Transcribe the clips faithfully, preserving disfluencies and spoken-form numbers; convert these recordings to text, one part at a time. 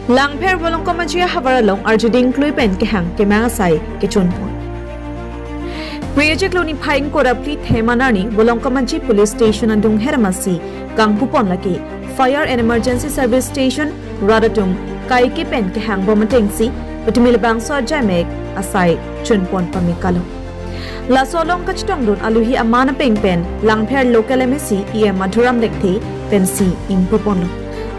Langpher Volongkom Aji ahavar along arjuding klui pen kehang kemang asai kechunpon. Prijek lo niphai ingkoi ra phli Themanar arni Volongkom Aji Police Station adung heramasi kangpupon lake Fire and Emergency Service Station rat atum kaike pen kehang bom atengsi patumi labangso ajaimek asai chunpon pamekalo. Laso along kachetongdun aluhi aman apeng pen Langpher local M A C E M Madhuram Lekthe pensi ingpuponlo.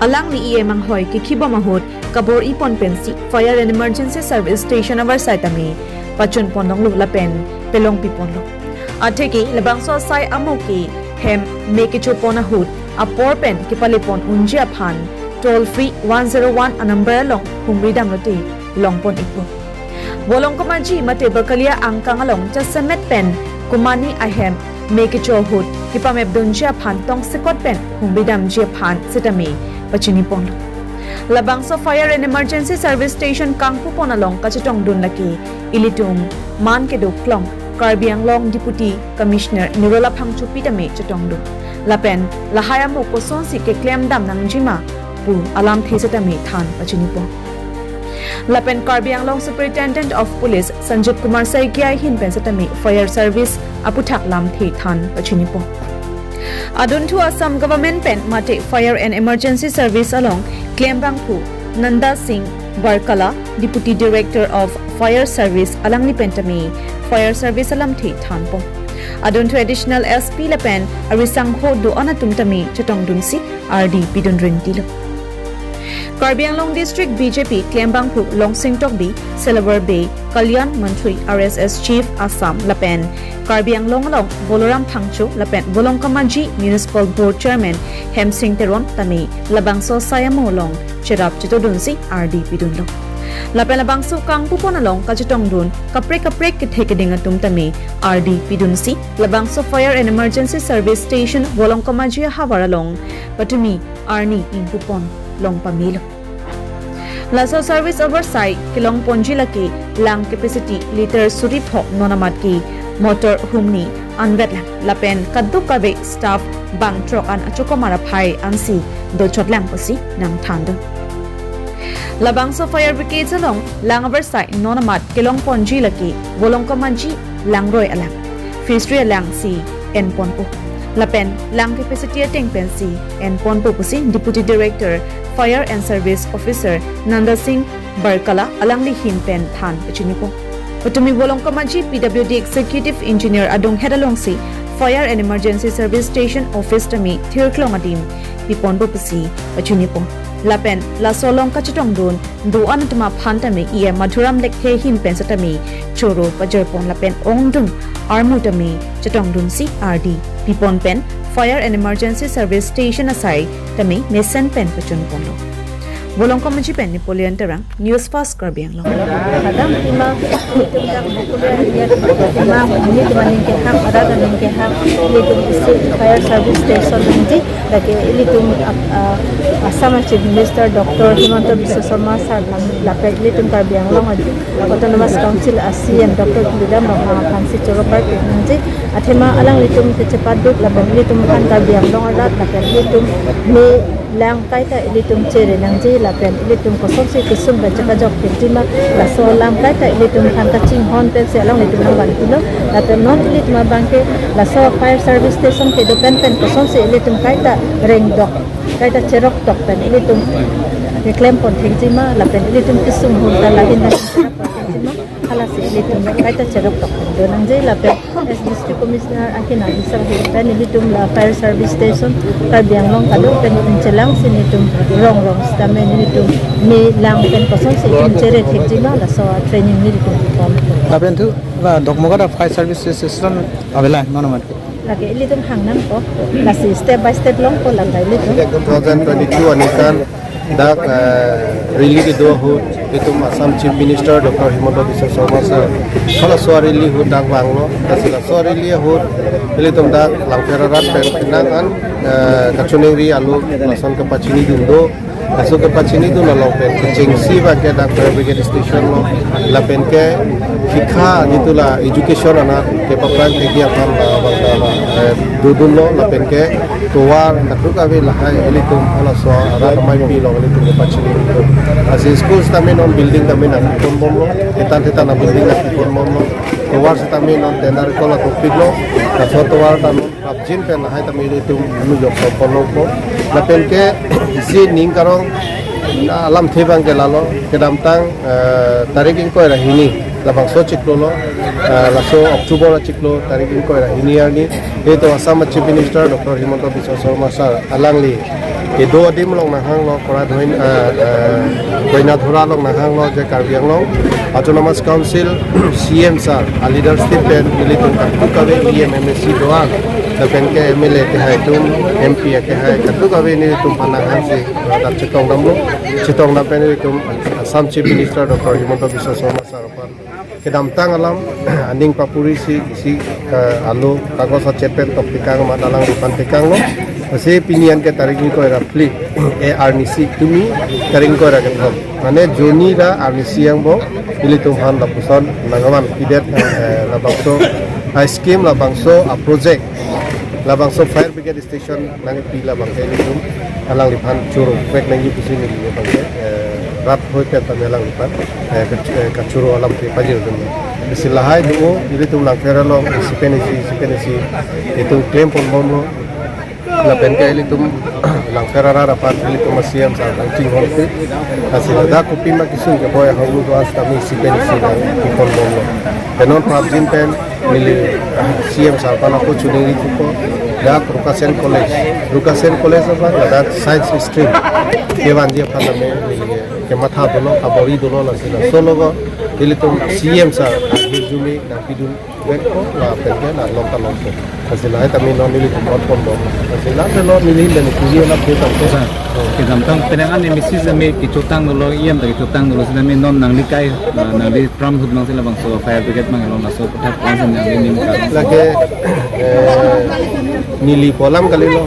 Alangli E M anghoi kekhibom ahut kabor-ipon pensi Fire and Emergency Service Station avarsai tame pachunpon longlo lapen pelongpiponlo. Atheke labangso asai amo ke hem me kechopon ahut apor pen kepalepon unji aphan toll free one zero one anumber along humri damlote longpon-ikpo. Volongkom Aji mate Bakalia angkang along jasemet pen komane ahem me kecho ahut kepamepdunji aphan tongsekot pen humri damji aphan setame pachiniponlo. Labangso Fire and Emergency Service Station kangpupon along kachetongdun lake ilitum man kedoklong Karbi Anglong Deputy Commissioner Nirola Phangchopi tame chetongdun. Lapen lahai amo kosonsi keklem dam nangjima pu alamthe setame than pachinipon. Lapen Karbi Anglong Superintendent of Police Sanjib Kumar Saikia ahin pen setame fire service aputhak lamthe than pachinipon. Adunthu Assam Government pen mate Fire and Emergency Service along klembangphu Nanda Singh Barkala, Deputy Director of Fire Service, alangli pen tame fire service alamthe thanpon. Adunthu Additional S P lapen arisangho do-an atum tame chetongdunsi ardi pidun ringtilo. Karbi Anglong District B J P klembangphu Longsing Tokbi, Silver Bay Kalyan Mantri, R S S Chief Assam lapen Karbi Anglong along Boloram Phangcho lapen Volongkom Aji Municipal Board Chairman Hemsing Teron tame labangso asai amo along cherap chetodunsi ardi pidunlo. Lapen labangso kangpupon along kachetongdun kaprek kaprek kethe keding atum tame ardi pidunsi labangso Fire and Emergency Service Station Volongkom Aji ahavar along patumi arni ingpupon long pamelo. Laso service avarsai kelongponji lake lang capacity liter suri pho non amat ke motor humni anvet lang lapen kadokave staff bang throk an achokomar aphai ansi dochot lang pusi nangthandun. Labangso fire brigade along lang avarsai non amat kelongponji lake Volongkom Aji langroi alang, fishery alang si enponpo. Lapen lang capacity ateng pensi enponpo pusi Deputy Director Fire and Service Officer Nanda Singh Barkala alangli ahin pen than pachinipo. Patumi Volongkom Aji P W D Executive Engineer adunghet alongsi Fire and Emergency Service Station Office tame thirklong adim piponpo pusi pachinipo. Lapen laso along kachetongdun do-an atum aphan tame E M Madhuram Lekthe ahin pen setame choro pajirpon lapen ongdung armu tame chetongdunsi ardi pipon pen Fire and Emergency Service Station asai tame mesen pen pachunponlo. Volongkom Aji pen Napoleon Terang, News Fast Karbi Anglong. Kadam tima itum dak Bakulia area tima ini tima ningke hak, ada dan ningke hak, itum isi fire service station nangji, lake ilitum, ah, ah, Assam Chief Minister Doctor Himanta Biswa Sarma sir lam lapen ilitum Karbi Anglong Autonomous Council a C E M Doctor Tuliram Ronghang aphansi choro parpik nangji, athema alanglitum kechepaduk lapen ilitum aphan Karbi Anglong arat lapen ilitum me lang kaita ilitum chere nangji lapen ilitum kosonsi kesung pen chekajok thekji ma, laso alam kaita ilitum aphan kachinghon pensi alanglitum nangvanpilo. Lapen non ilitum abangke laso fire service station kedo pen pen kosonsi ilitum kaita rengdok, kaita cheroktok pen ilitum keklempon thekji ma lapen ilitum kesung ahut ta lahin lahin cheroktok thekji ma. Halasi ilitum kaita cheroktok pen do nangji lapen as District Commissioner ahin adisar ahin pen ilitum la fire service station Karbi Anglong kadokave pen chelang si nelitum rong rong sitame nelitum me lang pen kosonsi ilitum chere thekji ma laso training nelitum pon. Lapen thu la Dokmoka ta fire service station avela non amat. Lake ilitum hang nangpo, lasi step by step longpo lata ilitum. Two thousand twenty-two aningkan dak, eh, rally kedo ahut, itum Assam Chief Minister Doctor Himanta Biswa Sarma sir, halaso a-rally ahut dak vanglo, lasi laso a-rally ahut, ilitum dak Langpher arat pen nangkan, eh, kachiningri alo, lason kepachinidun do, Laso kepachinidun along pen kechengsi abang ke dak fire brigade station lo, lapen ke shikha jitu la education anat kepaphrang thekji aphan, ah, abang ta, eh, dodunlo, lapen ke tovar kadokave lahai ilitum halaso arat amei pi along ilitum kepachinidun. Lasi school sitame non building tame nangponbomlo, thetan thetan abuilding nangponbomlo. Tovar sitame non tender call atopiklo, laso tovar ta non prapjin pen lahai tame ilitum nujok soponlongpo. Lapen ke isi ning karong alamthe abang ke lalo, kedamtang, eh, tarik ingkoi ra hini labangso achiklo lo, eh, laso October achiklo tarik ingkoi ra hini arni, itum Assam Chief Minister Doctor Himanta Biswa Sarma sir alangli kedo adim along nanghanglo, Korat Hoin, eh, eh, Koinadhora along nanghanglo je Karbi Anglong Autonomous Council C M sir aleadership pen ilitum kadokave E M, M A C do-an, lapen ke M L A akehai atum, M P akehai kadokave nelitum aphan nanghangsi dak chetongdamlo, chetongdam pen ilitum Assam Chief Minister Doctor Himanta Biswa Sarma sir aphan kedamtang alam aning papuri si, si, eh, alo kagos achet pen tok tekang amat alangliphan tekanglo. Lasi pini an ke tarik ingkoi ra phli, eh, arnisi tumi tarik ingkoi ra kethom. Mane juni ra arnisi angbong ilitum aphan lapuson nangvan pidet, eh, labangso a-scheme, labangso a-project, labangso fire brigade station nangpi labang ke ilitum alangliphan chorokvek nangji pusi neli abang ke, eh, rat hoi pen tame alangliphan, eh, kach-, eh, kachoro alamthe pajirdun. Lasi lahai do, ilitum Langpher along isi pen isi, isi pen isi itum klemponbomlo. Lapen ke ilitum Langpher arat aphan ilitum C M sir nangchinghonsi, lasi ladak kopima kesung keboi ahormu do-an sitame isi pen isi nangkiponbomlo. Pen non prapjin pen neli, ah, C M sir aphan ako choningri thupo, dak Rukasen College, Rukasen College abang ladak science stream kevanji aphan tame neli kematha dolo, kabor-i dolo, lasi laso along ilitum C M sir ahirjume nangpidunvekpo, lapen ke nanglong ta longpo. Lasi lahai tame non nelitum ponbom. Lasi lapen non neli dan kuji anak dia tangko. Sa, kedamtang penang an M A C sitame kechotang dolo, E M ta kechotang dolo, sitame non nangli kai, ah, nangli pram hut mang si labangso fire brigade mang along laso aputhak langsung nangli ning ka. Lake, eh, neli pu alam kalilo,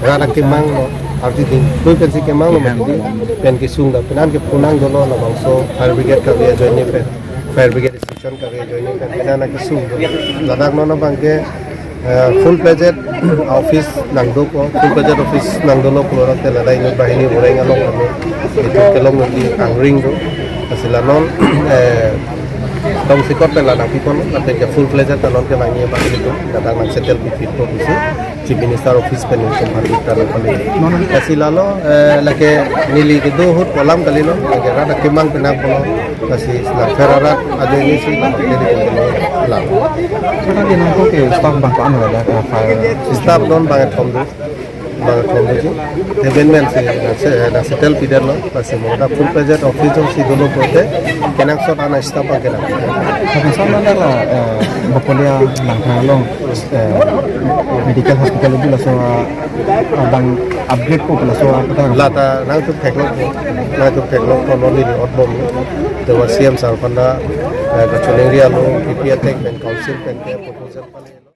rat akemang lo, arti ding, koi pensi kemang lo, mati ding, pen kesung da, penan ke punang dolo labangso fire brigade kave ajoine pen, fire brigade station kave ajoine pen, penan kesung dolo. Ladak non abang ke, eh, full fledged office nangdokok, full fledged office nangdolo pulote ladak inut bahini boreng along kami. Itum kelong nangji angring do. Lasi la non, eh, tongsekot pen la nangpipon, lapen ke full fledged ta non ke nangji abang itum, ladak nang settle pipitpo pusi Chief Minister office pen itum aphan birta nangpale. Non lasi lalo, eh, lake neli kedo ahut pu alam kalilo, lake rat akemang penang pulo, lasi Langpher arat ajoine si la neli kedo la. Kata di nangko ke staff abang ko-an ladak fire? Staff non bang kethom do. Bang kethom doji. Te ben men si, si, na settle pidetlo, lasi mo dak full fledged office jongsi dolo pulote kenangsot an staff abang kelang. Tapi sama ada la, eh, Bakulia Langpher along, eh, medical hospital itu laso, eh, abang upgrade ko laso apa ta? Lata nangtum theklongpo, nangtum theklongpo, non neli otbom. Te wa C M sir aphan ta, eh, kachoningri alo, P P atek pen council pen ke proposal pale.